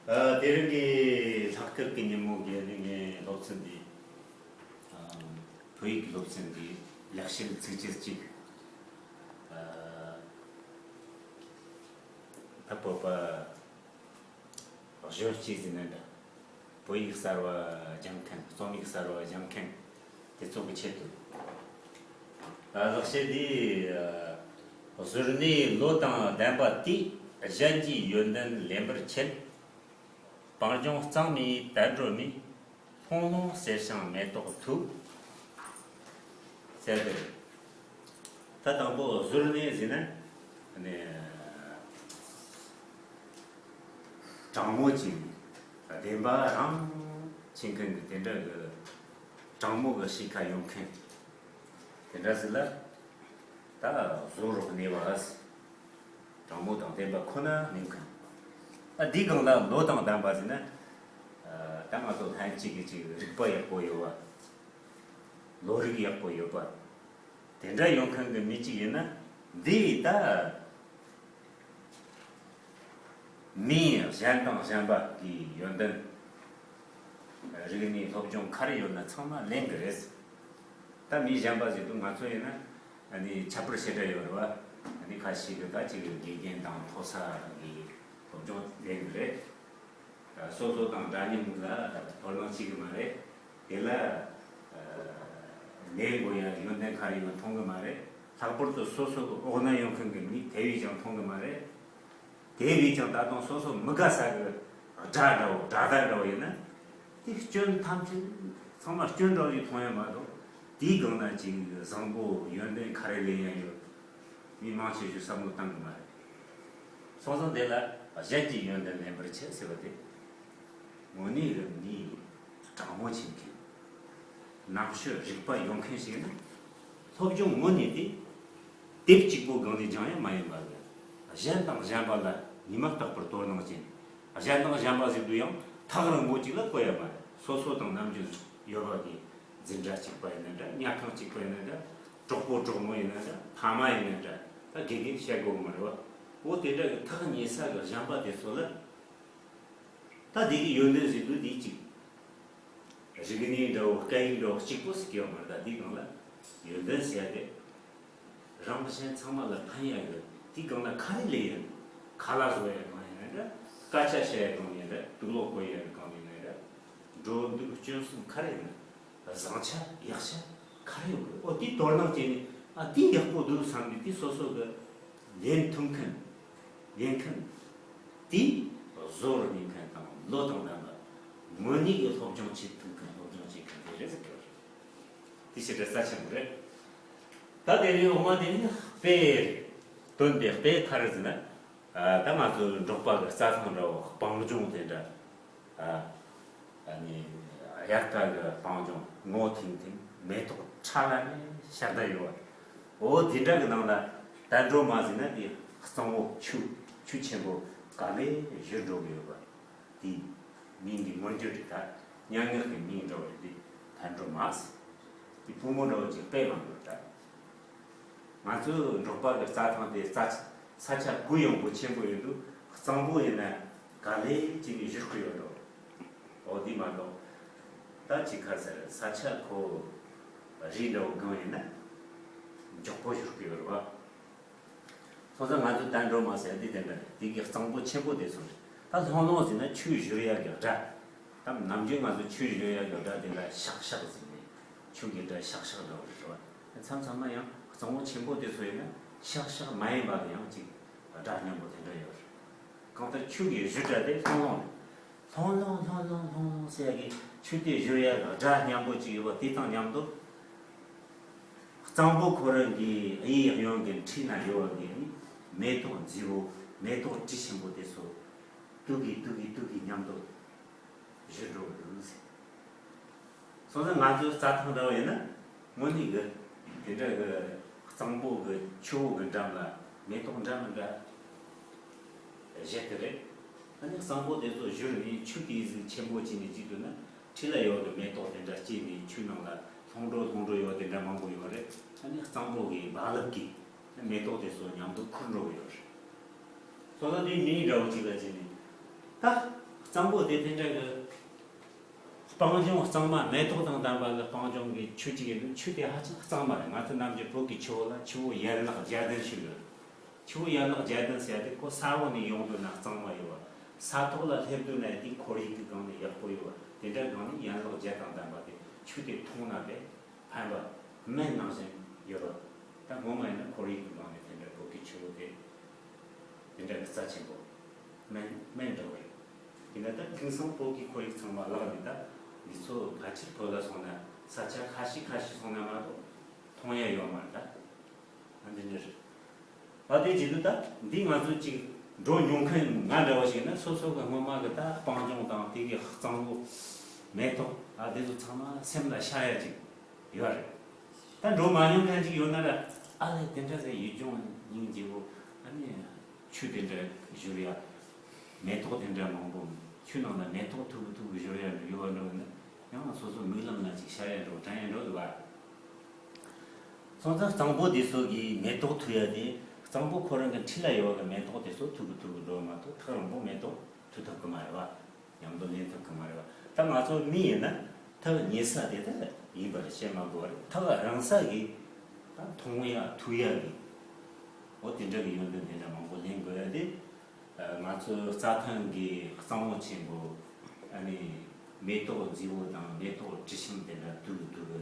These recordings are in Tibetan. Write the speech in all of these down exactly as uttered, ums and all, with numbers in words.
ཨ། དེ་རིང་གི་ལྷག་དཀར་གྱི་ཉིན་མོ་གི་ནི་ངའི་སློབ་ཚན་འདི། ཨ། བོད་ཡིག་གི་སློབ་ཚན་འདི་ལེགས་བཤད་ཚིགས་བཅད་གཅིག་ཨ། ད་བོད་པ་གཞོན་སྐྱེས་ཟིན་ན་འདྲ། བོད་ཡིག་གསར་བ་སྦྱང་མཁན། རྩོམ་ཡིག་གསར་བ་སྦྱང་མཁན་དེ་ཚོ་གི་ཆེད་དུ། ཨ། ལེགས་བཤད་འདི། ཨ། གཟུར་གནས་བློ་དང་ལྡན་པ་དེས། གཞན་གྱི་ཡོན་ཏན་ལེན་པར་ཆེད། སྤང་ལྗོངས་གཙང་མའི་དལ་འགྲོ་ནས། ལྷུང་ལྷུང་ཟེར་ཞིང་མེ་ཏོག་མཐུག་ཟེར་ཏེ། ད་དང་པོ་གཟུར་གནས་ཟེར་ན་ནི་དྲང་མོ་ཅིག་བདེན་པ་རང་བྱེད་མཁན་གྱི་དེ་འདྲ་གི་དྲང་མོ་གི་གཤིས་ཀ་ཡོད་མཁན་དེ་འདྲ་ཟིག་ལ་ད་གཟུར་གནས་པ། དྲང་མོ་དང་བདེན་པ་ཁོ་ན་མིན་མཁན། ཨ། འདིའི་སྒང་ལ་བློ་དང་ལྡན་པ་ཟེར་ན། ཨ། ད་ང་ཚོ་ལྷན་ཅིག་གིས་ཅིག་རིག་པ་ཡག་པོ་ཡོད་པ། བློ་རིག་ཡག་པོ་ཡོད་པ། དེ་འདྲ་ཡོད་མཁན་གྱི་མི་གཅིག་ཡིན་ན། འདིས་ད་མི་གཞན་དང་གཞན་པ་གི་ཡོན་ཏན། རིག་གནས་སློབ་སྦྱོང་ག་རེ་ཡོད་ན་ཚང་མ་ལེན་གི་རེད། ད་མི་གཞན་པ་ཟེར་དུས་ང་ཚོ་ཡིན་ན། ཨ་ནི་ཁྱད་པར་ཞེ་དྲག་ཡོད་རེད་བ། ཨ་ནི་ཁ་ཤས་ཀྱིས་ད་ཅིག་དགེ་རྒན་དང་མཐོ་ས་གི་སློབ་སྦྱོང་ལེན་གི་རེད། སོ་སོ་དང་འདྲ་མཉམ་ལ་དོ་སྣང་བྱེད་གི་མ་རེད། དེ་ལ་ལས་འགོ་ཡང་ཡོན་ཏན་ག་རེ་ཡོད་མཐོང་གི་མ་རེད། ལྷག་པར་དུ་སོ་སོ་གི་འོག་ན་ཡོད་མཁན་གྱི་མི་དེ་བས་ཀྱང་མཐོང་གི་མ་རེད། དེ་བས་ཀྱང་ད་དུང་སོ་སོ་མི་དགའ་ས་གི་དགྲ་འདྲ་བོ་དགྲ་ཟླ་འདྲ་བོ་ཡིན་ན། དེ་སྐྱོན་ཐམས་ཅད་ཚང་མ་སྐྱོན་འདྲ་བོ་ཞིག་མཐོང་ཡ་མ་གཏོགས། དེའི་སྒང་ན་ཅིག་བཟང་པོ་ཡོན་ཏན་ག་རེ་ལེན་ཡ་ཡོད། མི་མང་ཆེ་ཤོས་བསམ་བློ་བཏང་གི་མ་རེད། སོང་ཙང་དེ་ལ་གཞན་གྱི་ཡོན་ཏན་ལེན་པར་བྱེད་ཟེར་བ་དེ། དངོས་གནས་གི་མི་དྲང་མོ་བྱེད་མཁན། རྣམ་དཔྱོད་རིག་པ་ཡོད་མཁན་ཞིག་ནི། སློབ་སྦྱོང་དངོས་གནས་དེ་དེབ་གཅིག་པོ་སྒང་ནས་སྦྱང་ཡ་མ་ཡིན་པ་གི། གཞན་དང་གཞན་པ་ལ་ཉི་མ་རྟག་པར་དོ་སྣང་ཅན། གཞན་དང་གཞན་པ་ཟེར་དུས་ཡང་ཐག་རིང་པོ་གཅིག་ལ་བཀོད་ཡ་མ་རེད། སོ་སོ་དང་ནམ་རྒྱུན་ཡོད་པ་གི་འཛིན་གྲྭ་གཅིག་པ་ཡིན་ན་འདྲ། ཉལ་ཁང་གཅིག་པ་ཡིན་ན་འདྲ། གྲོགས་པོ་གྲོགས་མོ་ཡིན་ན་འདྲ། ཕ་མ་ཡིན་ན་འདྲ། ད་དགེ་རྒན་བཤད་དགོས་གི་མ་རེད་བ། འོ་དེ་འདྲ་གི་ཐག་ཉེ་ས་གི་གཞན་པ་དེ་ཚོ་ལ། ད་དེ་གི་ཡོན་ཏན་ཟེར་དུས་དེ་གཅིག་རིག་གནས་འདྲ་བོ་སྐད་ཡིག་འདྲ་བོ་གཅིག་པོ་ཟེར་གི་ཡོད་མ་རེད། ད་དེའི་སྒང་ལ་ཡོན་ཏན་ཟེར་ཡ་དེ། རང་གཞན་ཚང་མ་ལ་ཕན་ཡ་གི་དེའི་སྒང་ལ་ག་རེ་ལས་ཡིན། ཁ་ལག་བཟོ་ཡ་སྒང་ཡིན་ན་འདྲ། སྐད་ཆ་བཤད་ཡ་སྒང་ཡིན་ན་འདྲ། དུག་ལོག་བཀོལ་ཡ་སྒང་ཡིན་ན་འདྲ། འགྲོ་འདུག་སྐྱོན་གསུམ་ག་རེ་ཡིན་ན། བཟང་ཆ་ཡག་ཆ་ག་རེ་ཡོད་གི། ཨོ་དེ་དོ་སྣང་བྱས་ནས། ཨ་དེ་ཡག་པོ་འདུག་བསམ་ནས་དེ་སོ་སོ་གི་ལེན་ཐུབ་མཁན། ལེན་མཁན་དེ་བཟོ་རུ་ཉན་མཁན་དང་བློ་དང་ལྡན་པ། དངོས་གནས་ཀྱི་སློབ་སྦྱོང་བྱེད་ཐུབ་མཁན། སློབ་སྦྱོང་བྱེད་མཁན་དེ་རེད་ཟེར་གི་རེད། དེ་ཞེ་དྲག་རྩ་ཆེན་པོ་རེད། ད་དེ་ནས་འོ་མ་དེ་ནི་དཔེ་དོན་དེ་དཔེ་ག་རེ་ཟེར་ན། ཨ། ད་ང་ཚོའི་འབྲོག་པ་གི་རྩྭ་ཐང་འདྲ་བོ་སྤང་ལྗོངས་དེ་འདྲ། ཨ། ཨ་ནི་དབྱར་ཁ་གི་སྤང་ལྗོངས་སྔོ་ཐིང་ཐིང་། མེ་ཏོག་ཁྲ་ལ་ནི་ཤར་བསྡད་ཡོད་པ། འོ་དེ་འདྲ་གི་ནང་ལ་དལ་འགྲོ་མ་ཟེར་ན་དེ་གཙང་བོ་ཆུ། ཆུ་ཆེན་པོ་ག་ལེ་བཞུར་འགྲོ་གི་ཡོད་པ། དེ་མིང་གི་མངོན་བརྗོད་རེད། ད་སྙན་ངག་གི་མིང་འདྲ་བོ་རེད། དེ་དལ་འགྲོ་མ་ཟེར། དེ་བུ་མོ་འདྲ་བོ་ཅིག་དཔེ་བླངས་ཡོད་ད། ང་ཚོའི་འབྲོག་པ་གི་རྩྭ་ཐང་དེ་རྩྭ་ས་ཆ་གུ་ཡངས་པོ་ཆེན་པོ་ཡོད་དུས། གཙང་པོ་ཡིན་ན་ག་ལེ་ཅིག་ནས་བཞུར་གི་ཡོད་འགྲོ། འོ་དེ་མ་གཏོགས་ད་ཅིག་ག་ཟེར། ས་ཆ་ཁོ་རི་འདྲ་བོ་སྒང་ཡིན་ན་མགྱོགས་པོ་བཞུར་གི་ཡོད་རེད་བ། སོང་ཙང་ང་ཚོ་དལ་འགྲོ་མ་ཟེར་དེ་དེ་འདྲ་རེད། དེ་གི་གཙང་པོ་ཆེན་པོ་དེ་ཚོ་རེད། ད་ལྷུང་ལྷུང་ཟེར་ན་ཆུ་བཞུར་ཡ་གི་སྒྲ། ད་ནམ་རྒྱུན་ང་ཚོ་ཆུ་བཞུར་ཡ་གི་སྒྲ་དེ་ལ་ཤག་ཤག་ཟེར་ནས། ཆུ་གི་སྒྲ་ཤག་ཤག་འདྲ་བོ་རེད་བ། མཚམས་མཚམས་མ་ཡང་གཙང་བོ་ཆེན་པོ་དེ་ཚོ་ཡིན་ན་ཤག་ཤག་མ་ཡིན་པ་གི་ཡང་ཅིག་སྒྲ་སྙན་པོ་དེ་འདྲ་ཡོད་རེད། གང་ལྟར་ཆུ་གི་བཞུར་སྒྲ་དེ་ལྷུང་ལྷུང་རེད། ལྷུང་ལྷུང་ལྷུང་ལྷུང་ལྷུང་ལྷུང་ཟེར་ཡ་གི་ཆུ་དེ་བཞུར་ཡ་གི་སྒྲ་སྙན་པོ་ཅིག་ཡོད་པ་དེ་དང་མཉམ་དུ། གཙང་པོ་ཁོ་རང་གི་གཡས་གཡོན་གྱི་འཁྲིས་ན་ཡོད་པ་གི་མེ་ཏོག་མཛེས་པོ། མེ་ཏོག་དྲི་ཞིམ་པོ་དེ་ཚོ་དུག་གིས་དུག་གིས་དུག་གིས་མཉམ་དུ་བཞུར་འགྲོ་གི་འདུག་ཟེར། སོང་ཙང་ང་ཚོའི་རྩྭ་ཐང་འདྲ་བོ་ཡིན་ན་དངོས་གནས་གི་དེ་འདྲ་གི་གཙང་པོ་གི་ཆུ་བོ་གི་འགྲམ་ལ་མེ་ཏོག་འདྲ་མི་འདྲ་བཞད་དེ་རེད། ཨ་ནི་གཙང་པོ་དེ་ཚོ་བཞུར་ནས་ཆུ་དེ་ཟིག་ཆེན་པོ་བྱས་ནས་བརྗིད་འདུག་ན། འཁྲིས་ལ་ཡོད་པའི་མེ་ཏོག་དེ་འདྲ་སྐྱེས་ནས་ཆུ་ནང་ལ་ལྷུང་འགྲོ་ལྷུང་འགྲོ་ཡོད་དེ་འདྲ་མང་པོ་ཡོད་རེད། ཨ་ནི་གཙང་པོ་གི་རྦ་རླབས་ཀྱིས་མེ་ཏོག་དེ་ཚོ་མཉམ་དུ་འཁུར་འགྲོ་གི་ཡོད་རེད། སོ་ལ་དེའི་མིང་འདྲ་བོ་ཅིག་ལ་བྱས་ནས། ད་ གཙང་པོ་དེ་དེ་འདྲ་གི་སྤང་ལྗོངས་གཙང་མ། མེ་ཏོག་དང་ལྡན་པ་གི་སྤང་ལྗོངས་ཀྱི་ཆུ་གཅིག་ཡིན་དུས། ཆུ་དེ་ཧ་ཅང་གཙང་མ་རེད། ང་ཚོ་ནམ་རྒྱུན་བོད་ཀྱི་ཆུ་བོ་ལ་ཆུ་བོ་ཡན་ལག་བརྒྱད་ལྡན་ཞིག་ཡོད། ཆུ་བོ་ཡན་ལག་བརྒྱད་ལྡན་ཟེར་ཡ་དེ་ཁོ་ས་འོག་ནས་ཡོང་དུས་ན་གཙང་མ་ཡོད་པ། ས་ཐོག་ལ་སླེབས་དུས་ན་དེ་ཁོར་ཡུག་གི་སྒང་ནས་ཡག་པོ་ཡོད་པ། དེ་འདྲ་སྒང་ནས་ཡན་ལག་བརྒྱད་དང་ལྡན་པ་དེ། ཆུ་དེ་འཐུང་ན་དེ་ཕན་པ་སྨན་ནང་བཞིན་ཡོད་པ། ད་སྔོན་མ་ཡིན་ན་ཁོར་ཡུག་གི་སྒང་ནས་དེ་འདྲ་བོད་ཀྱི་ཆུ་བོ་དེ་དེ་འདྲ་གི་རྩ་ཆེན་པོ་སྨན་སྨན་འདྲ་བོ་རེད། དེ་ན་ད་དེང་སང་བོད་ཀྱི་ཁོར་ཡུག་ཚང་མ་བརླག་ནས། ད་འདི་ཚོ་ཕལ་ཆེར་བོད་ལ་སོང་ན་ས་ཆ་ཁ་ཤས་ཁ་ཤས་སོང་ན་མ་གཏོགས་མཐོང་ཡ་ཡོད་མ་རེད། ད་ཨ་འདི་འདྲ་རེད། ཨ་དེ་བྱེད་དུས་ད་འདི་ང་ཚོ་ཅིག་འགྲོ་མྱོང་མཁན་ང་འདྲ་བ་ཞིག་ན། སོ་སོ་གི་སྔོན་མ་གི་ད་སྤང་ལྗོངས་དང་དེ་གི་གཙང་པོ་མེ་ཏོག་ཨ་དེ་ཚོ་ཚང་མ་སེམས་ལ་ཤར་ཡ་ཅིག་ཡོད་རེད། ད་འགྲོ་མ་མྱོང་མཁན་ཅིག་ཡོད་ན་ར། ཨ་ལས་དེ་འདྲ་ཟེར། ཡུལ་ལྗོངས་སྙིང་རྗེ་པོ། ཨ་ནི་ཆུ་དེ་འདྲ་བཞུར་ཡ། མེ་ཏོག་དེ་འདྲ་མང་པོ། ཆུ་ནང་ལ་མེ་ཏོག་འཐུ་གི་འཐུ་གི་བཞུར་ཡ་འགྲོ་ཡོད་པ་འགྲོ་ན། ཡང་སོ་སོ་མིག་ལམ་ལ་ཅིག་ཤར་ཡ་འགྲོ། དྲན་ཡ་འགྲོ་འདུག་བ། སོང་ཙང་གཙང་པོ་དེ་ཚོ་གིས་མེ་ཏོག་འཐུ་ཡ་དེ། གཙང་པོ་ཁོ་རང་གི་འཁྲིས་ལ་ཡོད་པ་གི་མེ་ཏོག་དེ་ཚོ་འཐུ་གི་འཐུ་གི་འགྲོ་མ་གཏོགས་ཐག་རིང་པོ་མེ་ཏོག་འཐུ་ཐུབ་གི་མ་རེད་བ། མཉམ་དུ་ལེན་ཐུབ་གི་མ་རེད་བ། ད་ང་ཚོ་མི་ཡིན་ན་ཐག་ཉེ་ས་དེ་ད་ཡིན་པར་བཤད་མ་དགོས་པ་རེད། ཐག་རིང་ས་གི་ད་མཐོང་ཡ་འཐུ་ཡ་གི། འོ་དེ་འདྲ་གི་ཡོན་ཏན་དེ་འདྲ་མང་པོ་ལེན་དགོས་ཡ་དེ། ང་ཚོའི་རྩྭ་ཐང་གི་གཙང་བོ་ཆེན་པོ། ཨ་ནི་མེ་ཏོག་མཛེས་པོ་དང་མེ་ཏོག་དྲི་ཞིམ་དེ་འདྲ་འཐུ་གི་འཐུ་གི་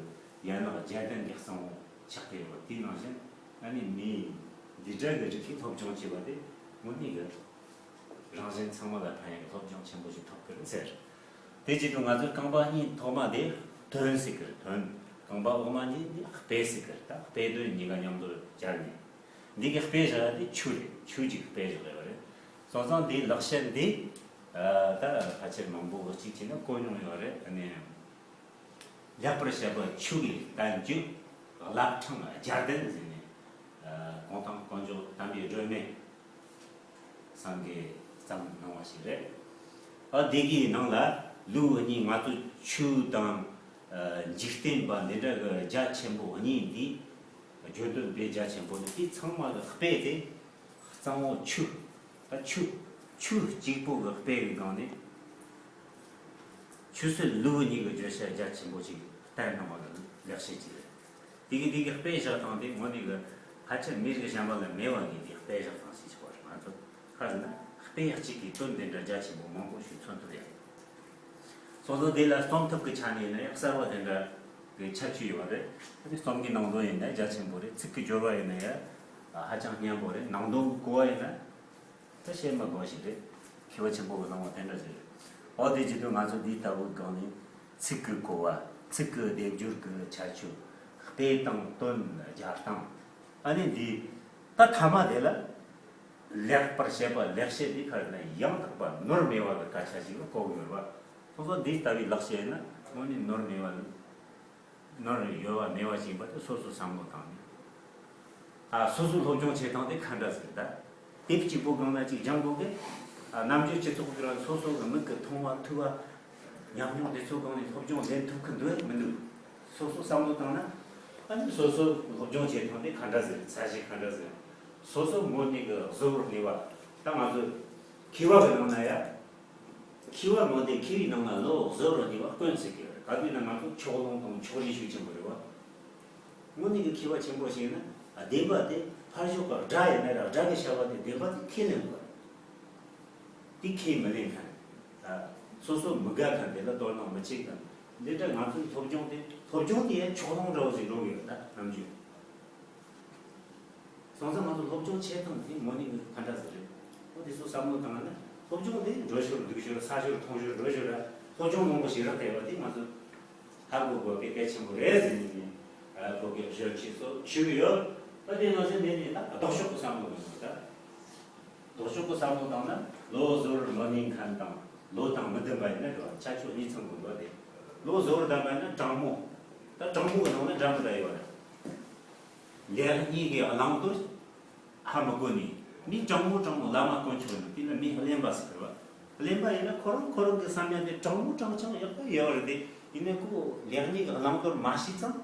ཡན་ལག་བརྒྱད་ལྡན་གྱི་གཙང་བོ་ཆགས་ཀྱི་ཡོད་པ། དེ་ནང་བཞིན་ཨ་ནི་མི་འདི་འདྲ་གི་རིགས་ཀྱིས་སློབ་སྦྱོང་བྱས་པ་དེ་དངོས་གནས་ཀྱི་རང་གཞན་ཚང་མ་ལ་ཕན་ཡག་གི་སློབ་སྦྱོང་ཆེན་པོ་ཞིག་ཐོབ་ཀྱི་རེད་ཟེར། དེ་བྱེད་དུས་ང་ཚོའི་རྐང་པ་གཉིས་ཐོག་མ་དེ་ཐོན་ཟེར་གི་རེད། ཐོན། རྐང་པ་འོག་མ་གཉིས་དེ་སྤོས་ཟེར་གི་རེད། ད་སྤོས་དོན་གཉིས་ཀ་མཉམ་དུ་སྦྱར་ནས། འདི་གི་སྤོས་བཞག་ཡ་དེ་ཆུ་རེད། ཆུ་གཅིག་སྤོས་བཞག་ཡོད་རེད། སོང་ཙང་འདིའི་ལེགས་བཤད་འདི་ད་ཕལ་ཆེར་མང་པོ་གཅིག་བྱས་ན་གོ་མྱོང་ཡོད་རེད། ཨ་ནི་ལེགས་པར་བཤད་པ་ཆུ་གི་བསྟན་བཅོས་བླ་བྲང་རྒྱལ་ལྡན་ཟེར་ནས། གུང་ཐང་དཀོན་མཆོག་དམ་པའི་སྒྲོན་མེ་སངས་རྒྱས་བརྩམས་གནང་བ་ཞིག་རེད། ཨ་འདི་གི་ནང་ལ་ལེའུ་གཉིས། ང་ཚོ་ཆོས་དང་འཇིག་རྟེན་པ་འདི་འདྲ་གི་རྒྱ་ཆེན་པོ་གཉིས་འདི། བརྗོད་དོན་དཔེ་རྒྱ་ཆེན་པོ་ནི་དེ་ཚང་མ་གི་དཔེ་དེ་གཙང་བོ་ཆུ། ད་ཆུ་ཆུ་གཅིག་པོ་གི་དཔེ་གི་སྒང་ནས། ཆོས་སྲིད་ལེའུ་གཉིས་ཀྱི་བརྗོད་བྱ་རྒྱ་ཆེན་པོ་ཞིག་བསྟན་གནང་བ་ལ་ལེགས་བཤད་ཅིག་རེད། དེ་གི་དེ་གི་དཔེ་བཞག་སྟངས་དེ་དངོས་གནས་གི་ཕལ་ཆེར་མི་རིགས་གཞན་པ་ལ་མེད་པ་གི་དེ་དཔེ་བཞག་སྟངས་ཤིག་ཆགས་པ་རེད། ང་ཚོ་ཁ་ཟེར་ན་དཔེ་གཅིག་གིས་དོན་དེ་འདྲ་རྒྱ་ཆེན་པོ་མང་པོ་ཞིག་མཚོན་ཐུབ་ཡ་རེད། སོ་སོ་དེ་ལ་རྩོམ་ཐབས་ཀྱི་ཆ་ནས་ཡིན་ན་ཡང་གསར་བ་དེ་འདྲ་གི་ཁྱད་ཆོས་ཡོད་རེད། དེ་རྩོམ་གྱི་ནང་དོན་ཡིན་ན་རྒྱ་ཆེན་པོ་རེད། ཚིག་གི་སྦྱོར་བ་ཡིན་ན་ཡང་ཧ་ཅང་སྙན་པོ་རེད། ནང་དོན་གོ་བ་ཡིན་ན། ད་བཤད་མ་དགོས་ཞིག་རེད། མཁས་པ་ཆེན་པོ་གི་གནང་བ་དེ་འདྲ་ཞིག་རེད། འོ་དེ་བྱེད་དུས་ང་ཚོ་འདིའི་ལྟ་བུའི་སྒང་ནས་ཚིག་གི་གོ་བ། ཚིག་གི་སྡེབ་སྦྱོར་གྱི་ཁྱད་ཆོས། དཔེ་དང་དོན་སྦྱར་སྟངས། ཨ་ནི་འདི་ད་ཐ་མ་དེ་ལ་ལེགས་པར་བཤད་པ་ལེགས་བཤད་འདི་ག་རེ་ན་ཡང་དག་པ་ནོར་མེད་པ་གི་སྐད་ཆ་ཞིག་ལ་གོ་གི་ཡོད་རེད་བ། སོ་སོ་འདི་ལྟ་བུའི་ལེགས་བཤད་ཡིན་ན་དངོས་གནས་ནོར་མེད་པ། ནོར་ཡོད་པ་མེད་པ་ཞིག་ཡིན་པ་དེ་སོ་སོ་བསམ་བློ་བཏང་ནས། ཨ་སོ་སོ་སློབ་སྦྱོང་བྱེད་སྟངས་དེ་ག་འདྲ་ཟེར། ད་དེབ་གཅིག་པོ་སྒང་ལ་གཅིག་སྦྱང་དགོས་གི། ཨ་ནམ་རྒྱུན་སྤྱི་ཚོགས་ཀྱི་ར་སོ་སོ་གི་མིག་གི་མཐོང་བ་ཐོས་པ་ཉམས་མྱོང་དེ་ཚོ་སྒང་ནས་སློབ་སྦྱོང་ལེན་ཐུབ་གི་འདུག་མི་འདུག་སོ་སོ་བསམ་བློ་བཏང་ན། ཨ་ནི་སོ་སོ་སློབ་སྦྱོང་བྱེད་སྟངས་དེ་ག་འདྲ་ཟེར། ཚད་གཞི་ག་འདྲ་ཟེར། སོ་སོ་ངོ་ནས་གི་བཟོ་བར་ནུས་པ། ད་ང་ཚོ་མཁས་པ་གི་ནང་ན་ཡ། མཁས་པ་མང་དེ་མཁས་པའི་ནང་ན་ལོ་གཟུ་བོར་ནུས་པ་དཀོན་ཟེར་གི་རེད། ག་དུས་ན་ང་ཚོ་ཕྱོགས་ལྷུང་དང་ཕྱོགས་རིས་ཤུགས་ཆེན་པོ་རེད་བ། དངོས་གནས་ཀྱི་མཁས་པ་ཆེན་པོ་ཞིག་ཡིན་ན། ཨ་བདེན་པ་དེ་ཕར་ཕྱོགས་ཀྱི་དགྲ་ཡིན་ན་ར་དགྲ་གི་བྱ་བ་དེ་བདེན་པ་དེ་ཁས་ལེན་དགོས། དེ་ཁས་མི་ལེན་མཁན། ཨ་སོ་སོ་མི་དགའ་མཁན་དེ་ལ་དོ་སྣང་མི་བྱེད་མཁན། འདི་འདྲ་ང་ཚོའི་སློབ་སྦྱོང་དེ་སློབ་སྦྱོང་དེ་ཡང་ཕྱོགས་ལྷུང་འདྲ་བོ་ཞིག་འགྲོ་གི་ཡོད་ད་ནམ་རྒྱུན། སོང་ཙང་ང་ཚོ་སློབ་སྦྱོང་བྱེད་སྟངས་དེ་དངོས་གནས་ཀྱི་ག་འདྲ་ཟིག་རེད། འོ་དེ་ཚོ་བསམ་བློ་བཏང་ན་སློབ་སྦྱོང་དེ་འགྲོ་ཞོར་འདུག་ཞོར་ཟ་ཞོར་འཐུང་ཞོར་འགྲོ་ཞོར་ལ་སློབ་སྦྱོང་མང་པོ་ཞིག་རག་བསྡད་པ་དེ་ང་ཚོ་ཧ་གོ་དགོས་པའི་གལ་ཆེན་པོ་རེད་ཟེར་ནས་ནས་བོད་སྐད་བརྗོད་ཆེད་སོགས་ཞུ་གི་ཡོད། ཨ་དེ་ནང་བཞིན་དེ་ནས་ད་ལྡོག་ཕྱོགས་ཀྱི་བསམ་བློ་མི་འདུག་ད། ལྡོག་ཕྱོགས་ཀྱི་བསམ་བློ་བཏང་ན་ལོ་གཟུ་བོར་མི་གནས་མཁན་དང་ལོ་དང་མི་ལྡན་པ་ཡིན་ན་རེད་བ། ཁྱད་ཆོས་གཉིས་ཚང་དགོས་འདུག་སྟེ། ལོ་གཟུ་བོར་ལྡན་པ་ཡིན་ན་དྲང་མོ། ད་དྲང་མོ་གི་ནང་ན་འདྲ་མི་འདྲ་ཡོད་རེད། ལེགས་ཉེས་ཀྱི་བླང་དོར་ཧ་མི་གོ་ནི། མི་དྲང་མོ་དྲང་མོ་བླ་མ་དཀོན་མཆོག་ཡིན་ན་དེ་ལ་མི་གླེན་པ་ཟེར་བ། གླེན་པ་ཡིན་ན་ཁོ་རང་ཁོ་རང་གི་བསམ་ཡ་དེ་དྲང་མོ་དྲང་རྐྱང་ཡག་པོ་ཡོད་རེད་དེ། ཡིན་ནའི་ཁོ་ལེགས་ཉེས་ཀྱི་བླང་དོར་མ་ཤེས་ཙང་།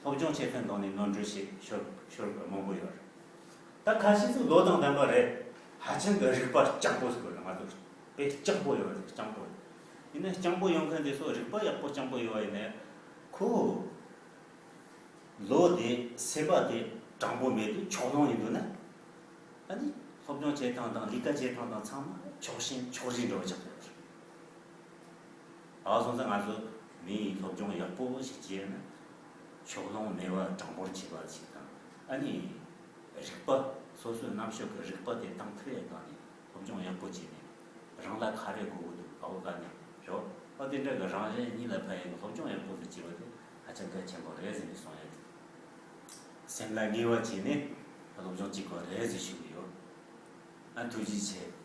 སློབ་སྦྱོང་བྱེད་མཁན་དག་ནས་ནོར་འཁྲུལ་བྱེད་ཤོར་ཤོར་བ་མང་པོ་ཡོད་རེད། ད་ཁ་ཤས་ཚོ་ལོ་དང་ལྡན་པ་རེད། ཧ་ཅང་གི་རིག་པ་སྐྱག་པོ་ཟེར་དགོས་རེད། ང་ཚོ་ དཔེ་སྤྱང་པོ་ཡོད་རེད། སྤྱང་པོ། ཡིན་ན་སྤྱང་པོ་ཡོང་མཁན་དེ་ཚོ་རིག་པ་ཡག་པོ་སྤྱང་པོ་ཡོད་པ་ཡིན་ན། ཁོ་བློ་དེ་སེམས་པ་དེ་དྲང་པོ་མེད་དུས་ཕྱོགས་ལྷུང་ཡིན་འདུག་ན། ཨ་ནི་སློབ་སྦྱོང་བྱེད་སྟངས་དང་ལས་ཀ་བྱེད་སྟངས་དང་ཚང་མ་ཕྱོགས་ཞེན་ཕྱོགས་རིས་འདྲ་བོ་ཆགས་ཡོད་རེད། ཨ་སོང་ཙང་ང་ཚོ་མིའི་སློབ་སྦྱོང་ཡག་པོ་ཞིག་བྱས་ན། ཕྱོགས་ལྷུང་མེད་པ་དྲང་པོར་བྱེད་པ་ཞིག་དང་། ཨ་ནི་རིག་པ། སོ་སོའི་རྣམ་དཔྱོད་ཀྱི་རིག་པ་དེ་བཏང་ཐུབ་ཡ་གང་ནས་སློབ་སྦྱོང་ཡག་པོ་བྱས་ནས། རང་ལ་ག་རེ་དགོས་ཀྱི་འདུག་ག་བོ་ག་ནས་རོ། ཨ་དེ་འདྲ་གི་རང་གཞན་གཉིས་ལ་ཕན་ཡོད་ཀྱི་སློབ་སྦྱོང་ཡག་པོ་ཞིག་བྱས་པ་དེ་ཧ་ཅང་གལ་ཆེན་པོ་རེད་ཟེར་ནས་གསུང་ཡ་དེ། སེམས་ལ་ངེས་པ་བྱས་ནས་སློབ་སྦྱོང་བྱེད་དགོས་རེད་ཟེར་ཞུ་གི་ཡོད། ཨ་ཐུགས་རྗེ་ཆེ།